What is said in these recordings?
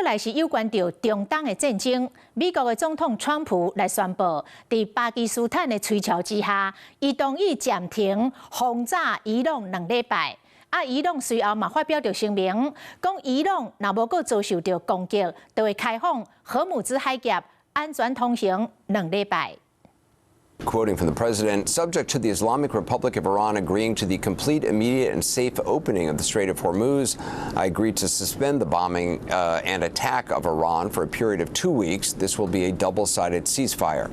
來是有關著中東的戰爭，美國的總統川普來宣布，佇巴基斯坦的催促之下，伊同意暫停轟炸伊朗兩禮拜。啊，伊朗隨後嘛發表著聲明，講伊朗若無閣遭受著攻擊，就會開放荷姆茲海峽安全通行兩禮拜。 Quoting from the president, "Subject to the Islamic Republic of Iran agreeing to the complete, immediate, and safe opening of the Strait of Hormuz, I agree to suspend the bombing and attack of Iran for a period of 2 weeks. This will be a double-sided ceasefire."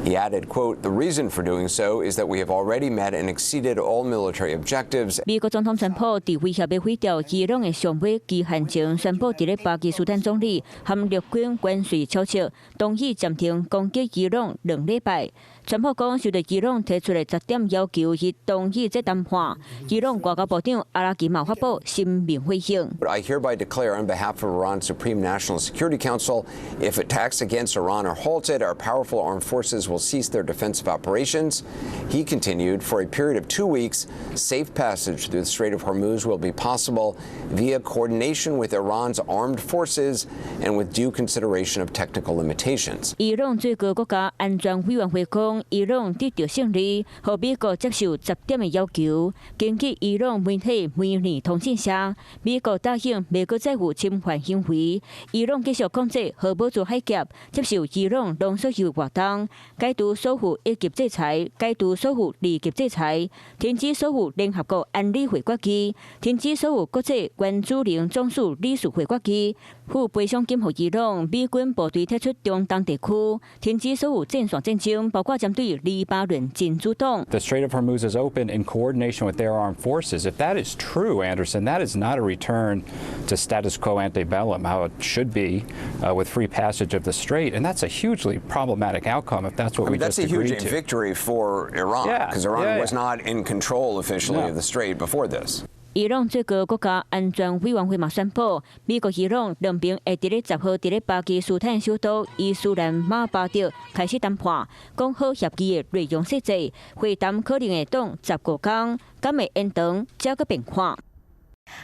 He added, quote, "The reason for doing so is that we have already met and exceeded all military objectives." 美國總統川普佇威脅欲毀掉伊朗的上尾期限前，宣布佇咧巴基斯坦總理含陸軍元帥悄悄同意暫停攻擊伊朗兩禮拜。川普講，受著伊朗提出的十點要求，伊同意這談判。伊朗外交部長阿拉奇嘛發布聲明回應。 "I hereby declare on behalf of Iran's Supreme National Security Council, if attacks against Iran are halted, our powerful armed forces will cease their defensive operations." He continued, "For a period of 2 weeks, safe passage through the Strait of Hormuz will be possible via coordination with Iran's armed forces and with due consideration of technical limitations." 伊朗最高國家安全委員會講，伊朗得著勝利，予美國接受十點的要求。根據伊朗媒體梅爾通訊社，美國答應袂閣再有侵犯行為。伊朗繼續控制荷姆茲海峽，接受伊朗濃縮鈾活動，解除所有一級制裁，解除所有二級制裁，停止所有聯合國安理會決議，停止所有國際原子能總署理事會決議，付賠償金予伊朗，美軍部隊撤出中東地區，停止所有戰線戰爭，包括針對黎巴嫩真主黨。 The Strait of Hormuz is open in coordination with their armed forces. If that is true, Anderson, that is not a return to status quo ante bellum, how it should be with free passage of the strait. And that's a hugely problematic outcome if that's what I mean, we that's just a huge agreed to. Victory for Iran because Iran was not in control officially No. of the strait before this. 伊朗最高國家安全委員會嘛宣布，美國伊朗兩邊會佇咧10號佇咧巴基斯坦首都伊斯蘭馬巴德開始談判，講好協議的內容細節，會談可能會擋15工，敢會延長，才閣變看。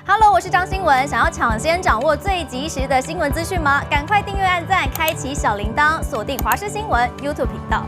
Hello，我是張新聞，想要搶先掌握最及時的新聞資訊嗎？趕快訂閱、按讚、開啟小鈴鐺，鎖定華視新聞 YouTube 頻道。